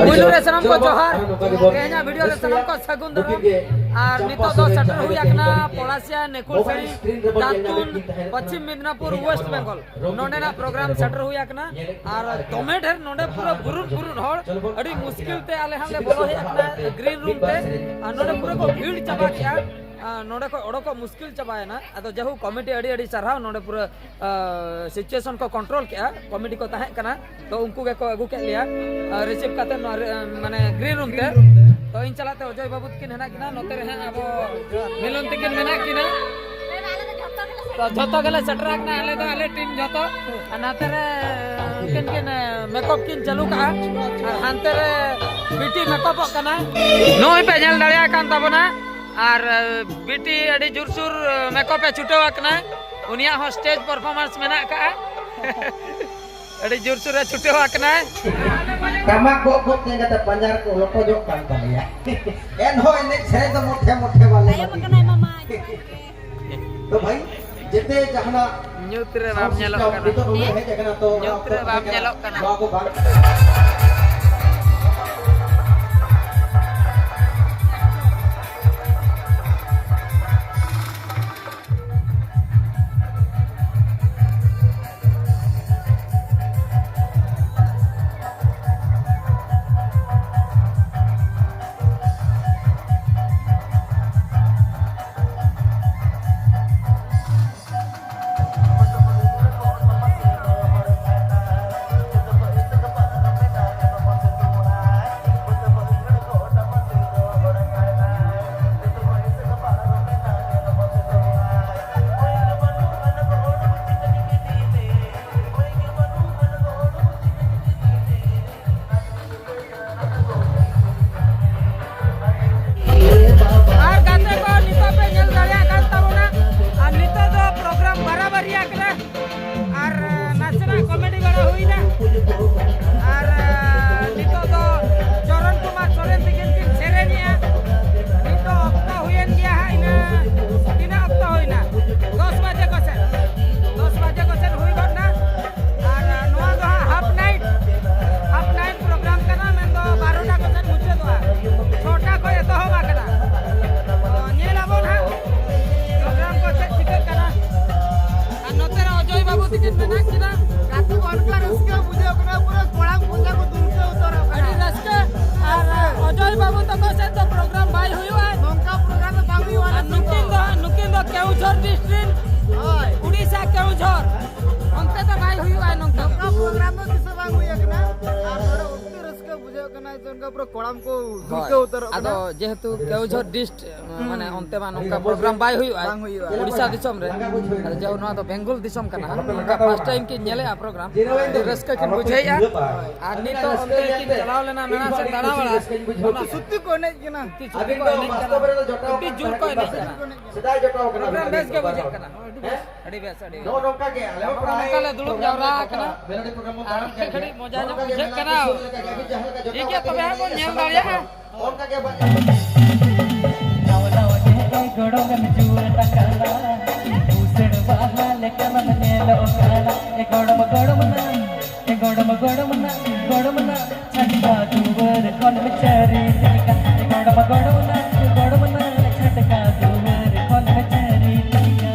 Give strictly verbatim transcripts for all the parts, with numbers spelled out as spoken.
ᱯᱩᱭᱞᱩ ᱨᱮ ᱥᱟᱱᱟᱢ ᱠᱚ ᱡᱚᱦᱟᱨ᱾ ᱛᱮᱦᱮᱧᱟᱜ ᱵᱷᱤᱰᱤᱭᱳ ᱨᱮ ᱥᱟᱱᱟᱢ ᱠᱚ ᱥᱟᱹᱜᱩᱱ ᱫᱟᱨᱟᱢ᱾ ᱟᱨ ᱱᱤᱛᱚᱜ ᱫᱚ ᱥᱮᱴᱮᱨ ᱦᱩᱭ ᱟᱠᱟᱱᱟ ᱯᱚᱞᱟᱥᱤᱭᱟ ᱱᱮᱠᱩᱞᱥᱟᱹᱲᱤ, ᱫᱟᱛᱩᱱ, ᱯᱚᱪᱷᱤᱢ ᱢᱮᱫᱽᱱᱟᱯᱩᱨ, ᱳᱭᱮᱥᱴ ᱵᱮᱝᱜᱚᱞ᱾ ᱱᱚᱰᱮᱱᱟᱜ ᱯᱨᱳᱜᱨᱟᱢ ᱥᱮᱴᱮᱨ ᱦᱩᱭ ᱟᱠᱟᱱᱟ᱾ ᱟᱨ ᱫᱚᱢᱮ ᱰᱷᱮᱨ ᱱᱚᱰᱮ ᱯᱩᱨᱟᱹ ᱵᱩᱨᱩᱫ ᱵᱩᱨᱩᱫ ᱦᱚᱲ, ᱟᱹᱰᱤ ᱢᱩᱥᱠᱤᱞ ᱛᱮ ᱟᱞᱮ ᱦᱚᱸᱞᱮ ᱵᱚᱞᱚ ᱦᱮᱡ ᱟᱠᱟᱱᱟ ᱜᱨᱤᱱ ᱨᱩᱢ ᱛᱮ᱾ ᱟᱨ ᱱᱚᱰᱮ ᱯᱩᱨᱟᱹ ᱠᱚ ᱵᱷᱤᱲ ᱪᱟᱵᱟ ᱠᱮᱜᱼᱟ᱾ ᱟᱨ ᱱᱚᱰᱮ ᱠᱷᱚᱱ ᱚᱰᱚᱠᱚᱜ ᱢᱩᱥᱠᱤᱞ ᱪᱟᱵᱟᱭᱮᱱᱟ᱾ ᱟᱫᱚ ᱡᱟᱭᱦᱳᱠ, ᱠᱚᱢᱤᱴᱤ ᱟᱹᱰᱤ ᱟᱹᱰᱤ ᱥᱟᱨᱦᱟᱣ, ᱱᱚᱰᱮ ᱯᱩᱨᱟᱹ ᱥᱤᱪᱩᱭᱮᱥᱚᱱ ᱠᱚ ᱠᱚᱱᱴᱨᱳᱞ ᱠᱮᱜᱼᱟ᱾ ᱠᱚᱢᱤᱴᱤ ᱠᱚ ᱛᱟᱦᱮᱸ ᱠᱟᱱᱟ, ᱛᱚ ᱩᱱᱠᱩ ᱜᱮᱠᱚ ᱟᱹᱜᱩ ᱠᱮᱫ ᱞᱮᱭᱟ, ᱨᱤᱥᱤᱵᱷ ᱠᱟᱛᱮ ᱱᱚᱣᱟ ᱨᱮ, ᱢᱟᱱᱮ ᱜᱨᱤᱱ ᱨᱩᱢ ᱛᱮ᱾ ᱛᱚ ᱤᱧ ᱪᱟᱞᱟᱜ ᱛᱮ ᱚᱡᱚᱭ ᱵᱟᱹᱵᱩ ᱛᱟᱹᱠᱤᱱ ᱦᱮᱱᱟᱜ ᱠᱤᱱᱟ, ᱱᱚᱛᱮ ᱨᱮ ᱦᱟᱸᱜ ᱟᱵᱚ ᱢᱤᱞᱚᱱ ᱛᱟᱹᱠᱤᱱ ᱢᱮᱱᱟᱜ ᱠᱤᱱᱟ᱾ ᱛᱚ ᱡᱷᱚᱛᱚ ᱜᱮᱞᱮ ᱥᱮᱴᱮᱨ ᱟᱠᱟᱱᱟ, ᱟᱞᱮ ᱫᱚ ᱟᱞᱮ ᱴᱤᱢ ᱡᱷᱚᱛᱚ᱾ ᱟᱨ ᱱᱟᱛᱮ ᱨᱮ ᱩᱱᱠᱤᱱ ᱠᱤᱱ ᱢᱮᱠᱟᱯ ᱠᱤᱱ ᱪᱟᱹᱞᱩ ᱠᱟᱜᱼᱟ, ᱟᱨ ᱦᱟᱱᱛᱮ ᱨᱮ ᱵᱤᱴᱤ ᱢᱮᱠᱟᱯᱚᱜ ᱠᱟᱱᱟ᱾ ᱱᱩᱭ ᱯᱮ ᱧᱮᱞ ᱫᱟᱲᱮᱭᱟᱜ ᱠᱟᱱ ᱛᱟᱵᱚᱱᱟ, ᱟᱨ ᱵᱤᱴᱤ ᱟᱹᱰᱤ ᱡᱳᱨᱥᱳᱨ ᱢᱮᱠᱟᱯ ᱮ ᱪᱷᱩᱴᱟᱹᱣ ᱟᱠᱟᱱᱟ᱾ ᱩᱱᱤᱭᱟᱜ ᱦᱚᱸ ᱥᱴᱮᱡᱽ ᱯᱟᱨᱯᱷᱚᱨᱢᱟᱱᱥ ᱢᱮᱱᱟᱜ ᱟᱠᱟᱜᱼᱟ᱾ ᱟᱹᱰᱤ ᱡᱳᱨᱥᱳᱨ ᱮ ᱪᱷᱩᱴᱟᱹᱣ ᱟᱠᱟᱱᱟᱭ᱾ ᱴᱟᱢᱟᱠ ᱜᱚᱜ ᱜᱚᱜ ᱛᱮ ᱠᱟᱛᱮ ᱯᱟᱸᱡᱟ ᱨᱮᱠᱚ ᱞᱚᱴᱚᱡᱚᱜ ᱠᱟᱱ ᱛᱟᱞᱮᱭᱟ᱾ ᱮᱱᱦᱚᱸ ᱮᱱᱮᱡ ᱥᱮᱨᱮᱧ ᱫᱚ ᱢᱚᱴᱷᱮ ᱢᱚᱴᱷᱮ ᱵᱟᱞᱮ ᱛᱟᱭᱚᱢ ᱵᱟᱹᱜᱤ᱾ ᱟᱠᱟᱱᱟᱭ ᱢᱟᱢᱟ᱾ ᱛᱚ ᱵᱷᱟᱭ, ᱡᱮᱛᱮ ᱡᱟᱦᱟᱱᱟᱜ ᱧᱩᱛ ᱨᱮ ᱵᱟᱢ sound ᱧᱮᱞᱚᱜ system ᱠᱟᱱᱟ᱾ ᱱᱤᱛᱚᱜ ᱱᱚᱰᱮ ᱦᱮᱡ ᱟᱠᱟᱱᱟ, ᱛᱚ ᱧᱩᱛ ᱚᱱᱟ ᱨᱮ ᱵᱟᱢ ᱧᱮᱞᱚᱜ ᱠᱟᱱᱟ᱾ ᱱᱚᱣᱟ ᱠᱚ ᱵᱟᱝ ᱠᱮᱣᱡᱷᱚᱨ ᱰᱤᱥᱴᱨᱤᱠᱴ, ᱦᱳᱭ᱾ ᱩᱲᱤᱥᱥᱟ ᱠᱮᱣᱡᱷᱚᱨ, ᱚᱱᱛᱮ ᱫᱚ ᱵᱟᱭ ᱦᱩᱭᱩᱜᱼᱟ ᱱᱚᱝᱠᱟ ᱫᱚ᱾ ᱱᱚᱝᱠᱟ ᱯᱨᱳᱜᱨᱟᱢ ᱫᱚ ᱛᱤᱥ ᱦᱚᱸ ᱵᱟᱝ ᱦᱩᱭ ᱟᱠᱟᱱᱟ᱾ ᱟᱨ ᱱᱚᱰᱮ ᱩᱛᱛᱚᱨ ᱨᱟᱹᱥᱠᱟᱹ ᱵᱩᱡᱷᱟᱹᱜ ᱠᱟᱱᱟ ᱡᱮ ᱚᱱᱠᱟ ᱯᱩᱨᱟᱹ ᱠᱚᱲᱟᱢ ᱠᱚ ᱦᱳᱭ᱾ ᱫᱩᱞᱠᱟᱹᱣ ᱩᱛᱟᱹᱨᱚᱜ ᱠᱟᱱᱟ᱾ ᱟᱫᱚ ᱡᱮᱦᱮᱛᱩ ᱠᱮᱣᱡᱷᱚᱨ ᱰᱤᱥᱴ, ᱢᱟᱱᱮ ᱚᱱᱛᱮ ᱢᱟ ᱱᱚᱝᱠᱟ ᱯᱨᱳᱜᱨᱟᱢ ᱵᱟᱭ ᱦᱩᱭᱩᱜᱼᱟ᱾ ᱵᱟᱝ ᱦᱩᱭᱩᱜᱼᱟ᱾ ᱩᱲᱤᱥᱥᱟ ᱫᱤᱥᱚᱢ ᱨᱮ᱾ ᱟᱫᱚ ᱡᱟᱦᱳ, ᱱᱚᱣᱟ ᱫᱚ ᱵᱮᱝᱜᱚᱞ ᱫᱤᱥᱚᱢ ᱠᱟᱱᱟ᱾ ᱱᱚᱝᱠᱟ ᱯᱷᱟᱥᱴ ᱴᱟᱭᱤᱢ ᱠᱤᱱ ᱧᱮᱞᱮᱜᱼᱟ ᱯᱨᱳᱜᱨᱟᱢ᱾ ᱟᱹᱰᱤ ᱨᱟᱹᱥᱠᱟᱹ ᱠᱤᱱ ᱵᱩᱡᱷᱟᱹᱣᱮᱜᱼᱟ᱾ ᱟᱨ ᱱᱤᱛᱚᱜ ᱚᱱᱛᱮ ᱠᱤᱱ ᱪᱟᱞᱟᱣ ᱞᱮᱱᱟ ᱢᱮᱞᱟ ᱥᱮᱫ ᱫᱟᱬᱟ ᱵᱟᱲᱟ᱾ ᱚᱱᱟ ᱥᱩᱛᱤ ᱠᱚ ᱮᱱᱮᱡ ᱠᱟᱱᱟ᱾ ᱥᱩᱛᱤ ᱡᱩᱞ ᱠᱚ ᱮᱱᱮᱡ ᱠᱟᱱᱟ᱾ ᱟᱹᱰᱤ ᱡᱳᱨ ᱠᱚ ᱮᱱᱮᱡ ᱠᱟᱱᱟ᱾ ᱯᱨᱳᱜᱨᱟᱢ ᱵᱮᱥ ᱜᱮ ᱵᱩᱡᱷᱟᱹᱜ ᱠᱟᱱᱟ᱾ ᱟᱹᱰᱤ ᱵᱮᱥ, ᱟᱹᱰᱤ ᱵᱮᱥ᱾ ᱱᱚᱜᱼᱚ ᱱᱚᱝᱠᱟ ᱞᱮ ᱫᱩᱲᱩᱵ ᱡᱟᱣᱨᱟ ᱟᱠᱟᱱᱟ᱾ ᱟᱨ ᱠᱟᱹᱴᱤᱡ ᱢᱚᱡᱟ ᱧᱚᱜ ᱵᱩᱡᱷᱟᱹᱜ ᱠᱟᱱᱟ᱾ ᱴᱷᱤᱠ ᱜᱮᱭᱟ, ᱛᱚᱵᱮ ᱦᱟᱸᱜ ᱵᱚᱱ ᱧᱮᱞ ᱫᱟᱲᱮᱭᱟᱜᱼᱟ᱾ ᱱᱟᱣᱟ ᱱᱟᱣᱟ ᱜᱮ ᱜᱚᱲᱚᱢᱮᱢ ᱡᱩᱣᱟᱹᱱ ᱟᱠᱟᱱᱟ, ᱵᱩᱥᱟᱹᱲ ᱵᱟᱦᱟ ᱞᱮᱠᱟᱢ ᱧᱮᱞᱚᱜ ᱠᱟᱱᱟ᱾ ᱮ ᱜᱚᱲᱚᱢ, ᱜᱚᱲᱚᱢ ᱱᱟ, ᱮ ᱜᱚᱲᱚᱢ, ᱜᱚᱲᱚᱢ ᱱᱟ, ᱜᱚᱲᱚᱢ ᱱᱟ, ᱪᱷᱟᱴᱠᱟ ᱫᱩᱣᱟᱹᱨ ᱠᱷᱚᱱ ᱢᱮ ᱪᱟᱹᱨᱤ ᱞᱮᱠᱟ᱾ ᱮ ᱜᱚᱲᱚᱢ, ᱜᱚᱲᱚᱢ ᱱᱟ, ᱜᱚᱲᱚᱢ ᱱᱟ, ᱪᱷᱟᱴᱠᱟ ᱫᱩᱣᱟᱹᱨ ᱠᱷᱚᱱ ᱢᱮ ᱪᱟᱹᱨᱤ ᱞᱮᱠᱟ᱾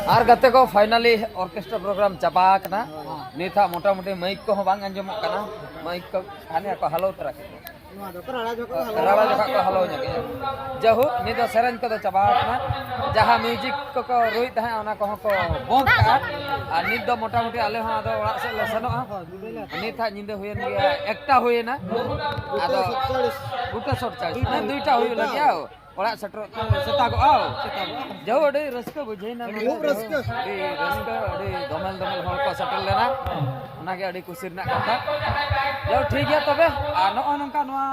ᱟᱨ ᱜᱟᱛᱮ ᱠᱚ, finally orchestra program ᱪᱟᱵᱟ ᱟᱠᱟᱱᱟ᱾ ᱱᱤᱛ ᱦᱟᱸᱜ ᱢᱚᱴᱟᱢᱩᱴᱤ ᱢᱟᱭᱤᱠ ᱠᱚᱦᱚᱸ ᱵᱟᱝ ᱟᱸᱡᱚᱢᱚᱜ ᱠᱟᱱᱟ᱾ ᱢᱟᱭᱤᱠ ᱠᱚ ᱦᱟᱱᱮ ᱠᱚ ᱦᱟᱞᱚ ᱩᱛᱟᱹᱨ ᱟᱠᱟᱫᱟ᱾ ᱨᱟᱲᱟ ᱡᱚᱠᱷᱚᱱ ᱠᱚ ᱦᱟᱞᱚ ᱨᱟᱲᱟ ᱡᱚᱠᱷᱚᱱ ᱠᱚ ᱦᱟᱞᱚ ᱧᱚᱜ ᱜᱮᱭᱟ᱾ ᱡᱟᱭᱦᱳᱠ, ᱱᱤᱛ ᱫᱚ ᱥᱮᱨᱮᱧ ᱠᱚᱫᱚ ᱪᱟᱵᱟ ᱟᱠᱟᱱᱟ᱾ ᱡᱟᱦᱟᱸ ᱢᱤᱭᱩᱡᱤᱠ ᱠᱚᱠᱚ ᱨᱩᱭᱮᱫ ᱛᱟᱦᱮᱸᱫ, ᱚᱱᱟ ᱠᱚᱦᱚᱸ ᱠᱚ ᱵᱚᱱᱫ ᱠᱟᱜᱼᱟ᱾ ᱟᱨ ᱱᱤᱛ ᱫᱚ ᱢᱚᱴᱟᱢᱩᱴᱤ ᱟᱞᱮ ᱦᱚᱸ ᱟᱫᱚ ᱚᱲᱟᱜ ᱥᱮᱫ ᱞᱮ ᱥᱮᱱᱚᱜᱼᱟ᱾ ᱱᱤᱛ ᱦᱟᱸᱜ ᱧᱤᱫᱟᱹ ᱦᱩᱭᱮᱱ ᱜᱮᱭᱟ, ᱮᱠᱴᱟ ᱦᱩᱭᱮᱱᱟ᱾ ᱟᱫᱚ ᱜᱩᱴᱟᱹ ᱥᱚᱴ ᱪᱟᱞᱤᱥ, ᱢᱟᱱᱮ ᱫᱩᱭᱴᱟ ᱦᱩᱭᱩᱜ ᱞᱟᱹᱜᱤᱫ᱾ ᱟᱣ, ᱚᱲᱟᱜ ᱥᱮᱴᱮᱨᱚᱜ ᱛᱮ ᱥᱮᱛᱟᱜᱚᱜᱼᱟ᱾ ᱡᱟᱭᱦᱳᱠ, ᱟᱹᱰᱤ ᱨᱟᱹᱥᱠᱟᱹ ᱵᱩᱡᱷᱟᱹᱣᱮᱱᱟ᱾ ᱠᱷᱩᱵ ᱨᱟᱹᱥᱠᱟᱹ᱾ ᱟᱹᱰᱤ ᱨᱟᱹᱥᱠᱟᱹ, ᱟᱹᱰᱤ ᱫᱚᱢᱮᱞ ᱫᱚᱢᱮᱞ ᱦᱚᱲ ᱠᱚ ᱥᱮᱴᱮᱨ ᱞᱮᱱᱟ᱾ ᱚᱱᱟᱜᱮ ᱟᱹᱰᱤ ᱠᱩᱥᱤ ᱨᱮᱱᱟᱜ ᱠᱟᱛᱷᱟ᱾ ᱡᱟᱭᱦᱳᱠ, ᱴᱷᱤᱠ ᱜᱮᱭᱟ ᱛᱚᱵᱮ, ᱟᱨ ᱱᱚᱜᱼᱚ ᱱᱚᱝᱠᱟ ᱱᱚᱣᱟ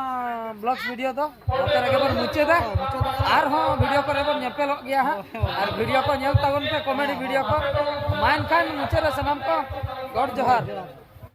vlogs video ᱫᱚ ᱱᱚᱛᱮ ᱨᱮᱜᱮ ᱵᱚᱱ ᱢᱩᱪᱟᱹᱫᱟ᱾ ᱟᱨᱦᱚᱸ video ᱠᱚᱨᱮ ᱵᱚᱱ ᱧᱮᱯᱮᱞᱚᱜ ᱜᱮᱭᱟ ᱦᱟᱸᱜ᱾ ᱟᱨ video ᱠᱚ ᱧᱮᱞ ᱛᱟᱵᱚᱱ ᱯᱮ, comedy video ᱠᱚ᱾ ᱢᱟ ᱮᱱᱠᱷᱟᱱ ᱢᱩᱪᱟᱹᱫ ᱨᱮ ᱥᱟᱱᱟᱢ ᱠᱚ God ᱡᱚᱦᱟᱨ᱾